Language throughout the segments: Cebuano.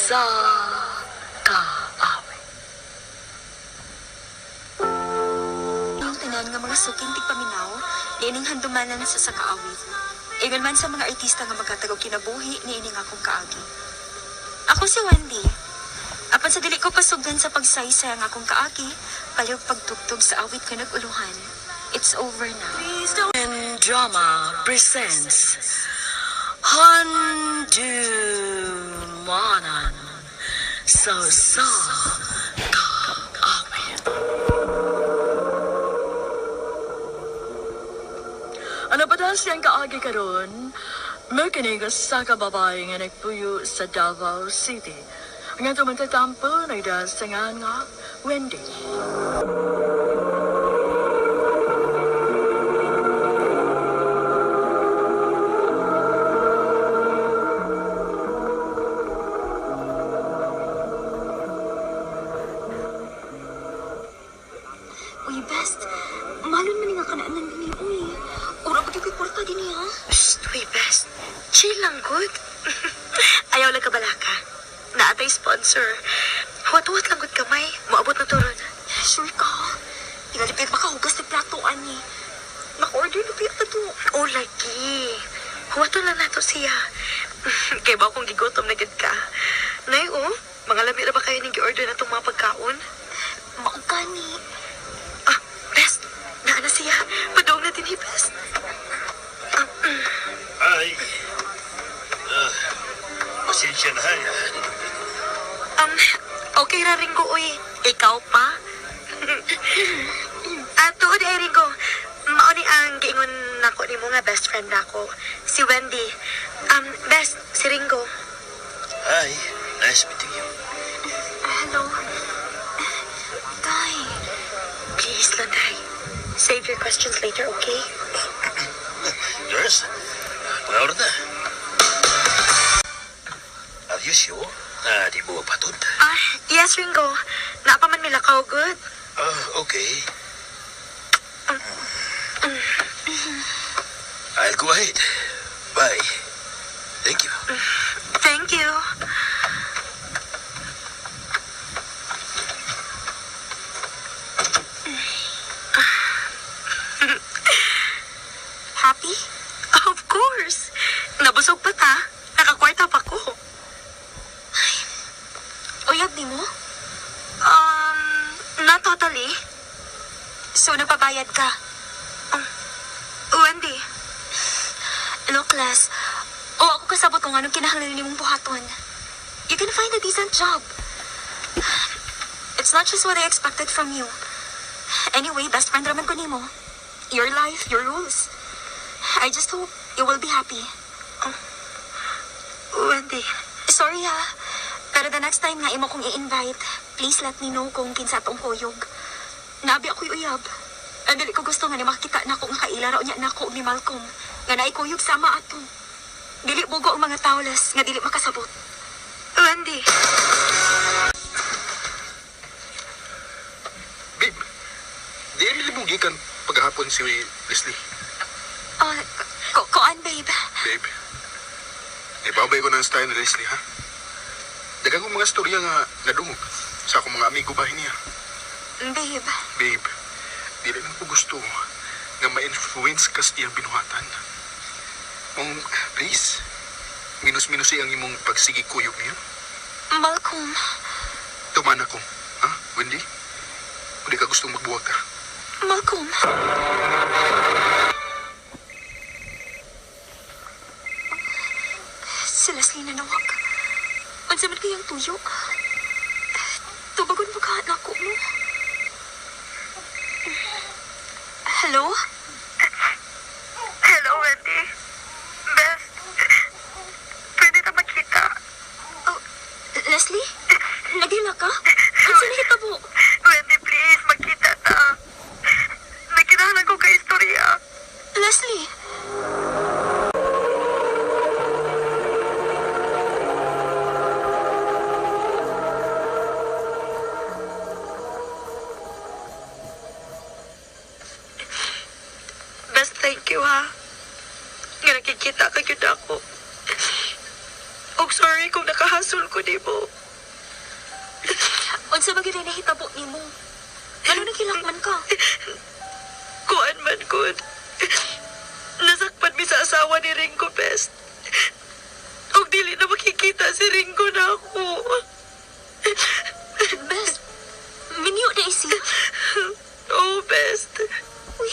Sa Kaawit. Ang tanan nga mga suking tigpaminaw, niining handumanan sa sakaawit. Ingon man sa mga artista nga magkatagog kinabuhi, niining akong kaagi. Ako si Wendy. Apan sa dili ko pasugdan sa pagsaysay ang akong kaagi, palihog pagtugtog sa awit nga nag-uluhan. It's over now. And Drama presents Handumanan sa sa Kaawit. Ano pa daw siyang kaagi karon? Makinig sa kababae nga nagpuyo sa Davao City. Nga tumatatampo nagdasangan nga Wendy. Uy, best. Malon man nga kanaan ng dini, uy. Ura pa ko'y kwarta dini, ha? Shh, uy, best. Chill lang, good. Ayaw lang kabalaka. Naatay sponsor. Huwat-huwat lang good kamay. Maabot na turon. Sure ka? Tingali pa makahugas ng plato, ani. Maka-order na kaya to. Oh, lagi. Huwato lang nato siya. Kay ba kung gigutom na gid ka? Nay, oh, mga lami na ba kayo ning gi-order na itong mga pagkaon? Maugani. Ah, best. Naa na siya. Padong na din, best. Ay, ah, pasensya na. Okay ra Ringo, uy. Ikaw pa? Ah, tuod ay Ringo. Mao ni ang giingon nako nimo nga best friend nako, si Wendy. Best si Ringo. Hi, nice meeting you. Hello. Tay. Please, Landay. Save your questions later, okay? Nurse, mga oras na. Are you sure na di mo mapatod? Ah, yes, Ringo. Naa pa man milakaw, good. Ah, okay. I'll go ahead. Bye. Thank you. Thank you. Happy? Of course. Nabusog pa ta. Nakakwarta pa ko. Uyab ni mo? Not totally. So, nagpabayad ka? Wendy, Look, Les. O, ako kasabot kung anong kinahanglan nimong buhaton. You can find a decent job. It's not just what I expected from you. Anyway, best friend raman ko nimo. Your life, your rules. I just hope you will be happy. Wendy. Sorry ha. Pero the next time nga imo kong i-invite, please let me know kung kinsa atong kuyog. Nabi ako'y uyab. Ang dili ko gusto nga ni makita na ako nga kaila raw niya nako ni Malcolm. Nga naikuyog sama ato. Dili bugo ang mga tawles nga dili makasabot. Wendy. Babe, di mi libong gikan paghapon si Leslie. Ah, koan babe. Babe, ibabay ko na ang style ni Leslie, ha? Dagang kong mga storya nga nadungog sa akong mga amigo bahin niya. Babe, Babe, di lang ko gusto nga ma-influence kas iyang binuhatan. Mong, please, minus-minus ang imong pagsigi kuyog niya. Malcolm, Tuman ako, ha, Wendy? Hindi ka gustong magbuwag ka. Malcolm. Si Leslie nanawag. Unsa man kayang tuyo? Tubagon mo ka nako mo. Hello? Hello, Wendy. Best. Pwede na makita. Oh, Leslie? Nagila ka? Unsa nahitabo? Wendy, please, magkita ta. Nagkinahalan ko kay istorya. Leslie! Best, thank you, ha. Nga nakikita ka yun ako. Og sorry kung nakahasol ko nimo. Unsa ba gyud nahitabo nimo? Ngano naghilak man ka? Kuan man gud. Nasakpan mi sa asawa ni Ringo, best. Og dili na makikita si Ringo na ako. Best, minyo na siya. Oh, best. Uy,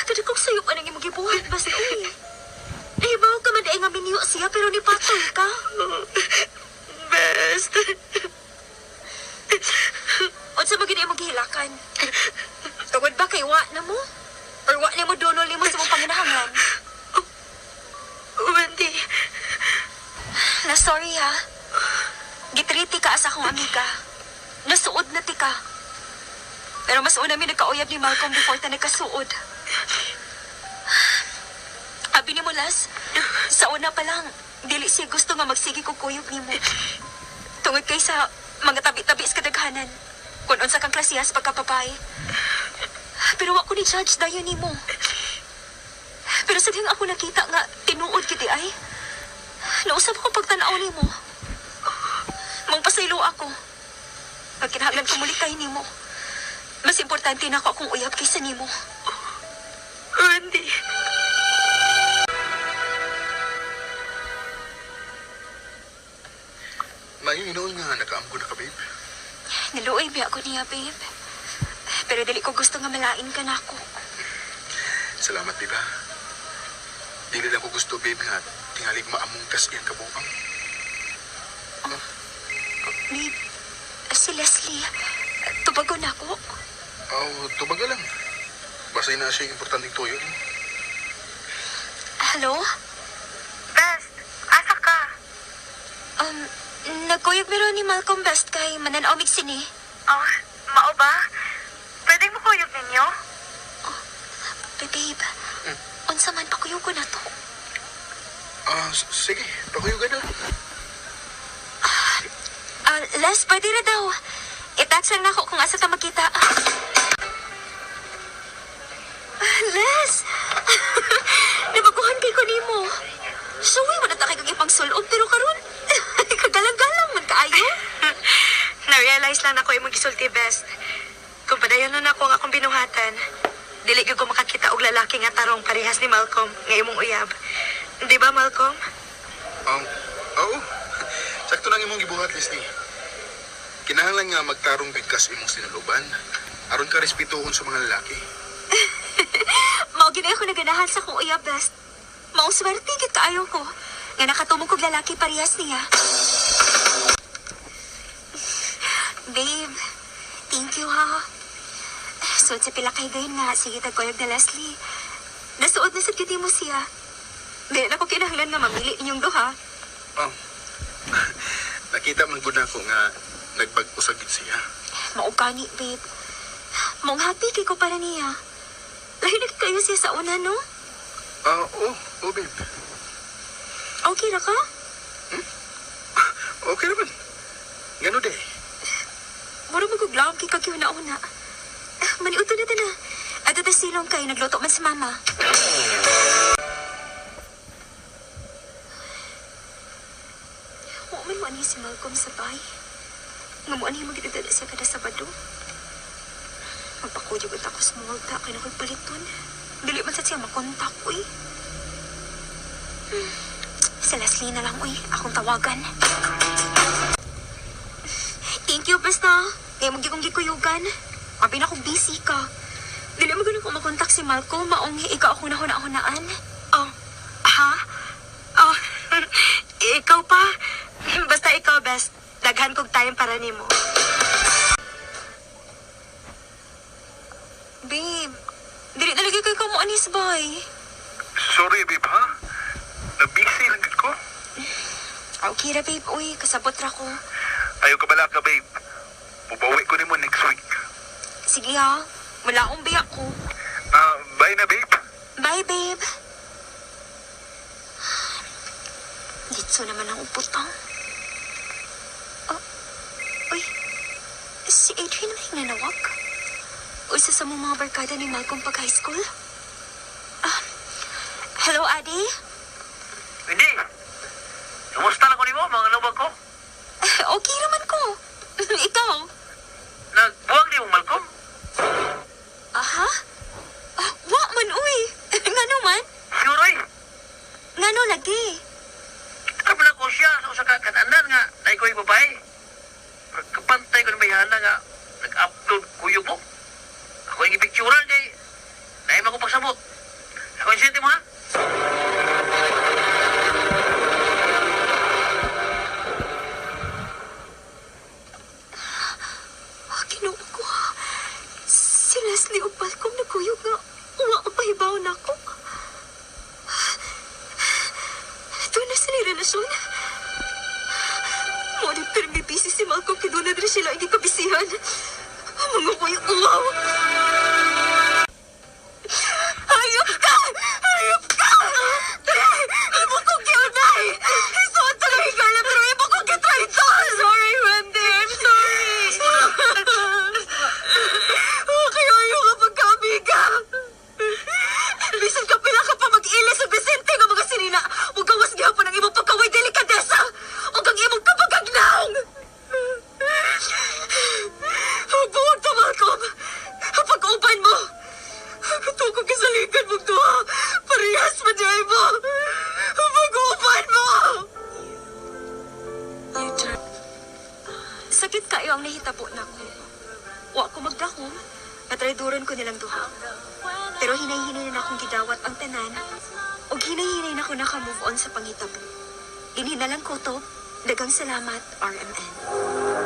kada kong sayop anang imong gibuhat, basta uy. Eh, bawo ka man nga minyo siya, pero ni patol ka. Best. Unsa ba gyud imong gihilakan? Tungod ba kay wa na mo? Or wa nimo dulo nimo sa imong panginahanglan? Wendy, Na sorry ha. Gitriti ka sa akong amiga. Nasuod na ti ka. Pero mas una mi nagkauyab ni Malcolm before ta nagkasuod. Abi ni mo, Las, sa una pa lang, dili siya gusto nga magsige ko kuyog nimo. Tungod kay sa mga tabi-tabi sa kadaghanan. Kung unsa kang klasiyas pagkapapay. Pero wa ko ni judge dayon nimo. Pero sa ako nakita nga tinuod kiti ay. Nausap ko pagtanaw nimo. Mong pasaylo ako. Pag kinahanglan ko muli kay nimo. Mas importante na ako akong uyab kaysa nimo. Wendy. Mayo inoon nga nakaamgo na ka, babe. Naluoy ba ako niya, babe? Pero dili ko gusto nga malain ka na ako. Salamat, babe, ha. Dili lang ko gusto, babe, nga tingalig maamong kas iyang kabuang. Babe, si Leslie, tubago na ako. Oh, tubaga lang. Basta na siya yung importanteng tuyo. Hello? Best, asa ka? Nagkuyog meron ni Malcolm Best kay mananaw sini. Oh, mao ba? Pwede mo kuyog ninyo? Babe, unsa man pakuyog ko na to. Sige, pakuyugan na. Les, pwede na daw. I-text lang nako kung asa ta magkita. Les! Nabaguhan kay ko nimo. Suwi mo na ta kay kag ipang sulob pero karon kagalang-galang man kaayo. Na-realize lang nako imong gisulti, best. Kung padayon na nako ang akong binuhatan, dili gyud ko makakita og lalaki nga tarong parehas ni Malcolm nga imong uyab. Di ba, Malcolm? Oo. Sakto lang imong gibuhat, Leslie. Kinahanglan nga magtarong gid kas imong sinuloban. Aron ka respetuhon sa mga lalaki. Mao gid ako naganahan sa akong uyab, best. Mao swerte gid kaayo ko nga nakatumong kog lalaki parehas niya. Babe, thank you ha. Suod sa pila kay gayon nga, sige tagkuyog na Leslie. Nasuod na sa gyud mo siya. Di na ko kinahanglan nga mamili inyong duha. Oh. Nakita man gud nako nga nagbag-o sa gid siya. Mao gani, babe. Maong happy kay ko para niya. Lahi na kayo siya sa una, no? Oo, oh, babe. Okay ra ka? Okay naman. Gano de. Mura maguglaw kay kag una-una. Maniuto na ta na. Ato ta silong kay nagluto man si mama. Wa man mo ani si Malcolm sa bay. Nga mo ani magdadala siya kada Sabado. Magpakuyog at ako sa multa kay nakoy paliton. Dili man sa siya makontak, uy. Si Leslie na lang, uy. Akong tawagan. Thank you, basta. Kaya mo kong gikuyugan. Abi na kung busy ka. Dili mo ganun ko makontak si Malcolm. Maong ikaw ako na huna-hunaan. Oh, ha? Oh, ikaw pa. Basta ikaw, best. Daghan kog time para nimo. Babe, dili na lagi kay ka mo anis, boy. Sorry, babe, ha? Na-busy lang gid ko. Okay ra, babe. Uy, kasabot ra ko. Ayaw ka bala ka, babe. Mubawi ko nimo next week. Sige ha. Wala akong biyak ko. Bye na, babe. Bye, babe. Dito naman ang uputang. Oh, uy, si Adrian may nanawag. Usa sa mga barkada ni Malcolm pag high school. Hello, Adi? Hindi. Kumusta na ko nimo mga lubag ko? Okay naman ko. Ikaw? Nagbuwag ni mo Malcolm? Aha? Ah, wa man, uy. Ngano man? Sure eh. Ngano lagi? Ano na ko siya sa usa ka katanan nga naay ko'y babae. Kapantay ko na may hana nga nag-upload kuyog mo. Ako yung ipicturan kay naay ko pagsabot. Ako yung sente mo ha? Ah, Ginoo ko. Si Leslie ug Malcolm nagkuyog nga uwa ang pahibaw na ako. Ito na sila relasyon. Mo ni pirmi busy si Malcolm kay doon na rin sila hindi kabisihan. Mga ko'y uwaw. Hayop ka! Hayop ka! Tre! Imo ko giunay! Isuot sa lang higala pero imo ko gitraitor! Sorry, Wendy. I'm sorry. Okay, ayaw ka pagkaamiga. Bisan ka pila ka pa mag-ilis sa Vicente nga mga sinina. Huwag gawas gihapon ang imong pagkaway delikadesa. Ug ang imong kapagagnaong. Huwag ta, Malcolm. Pag-uban mo. Gusto ko kasaligan mong duha. Parehas man niya mo. Pag-uban mo. You turn Sakit kayo ang nahitabo nako. Wa ko magdahom. Natrayduron ko nilang duha. Pero hinay-hinay na akong gidawat ang tanan. Og hinay-hinay na ko naka-move on sa panghitabo. Dinhi na lang ko to. Daghang salamat, RMN.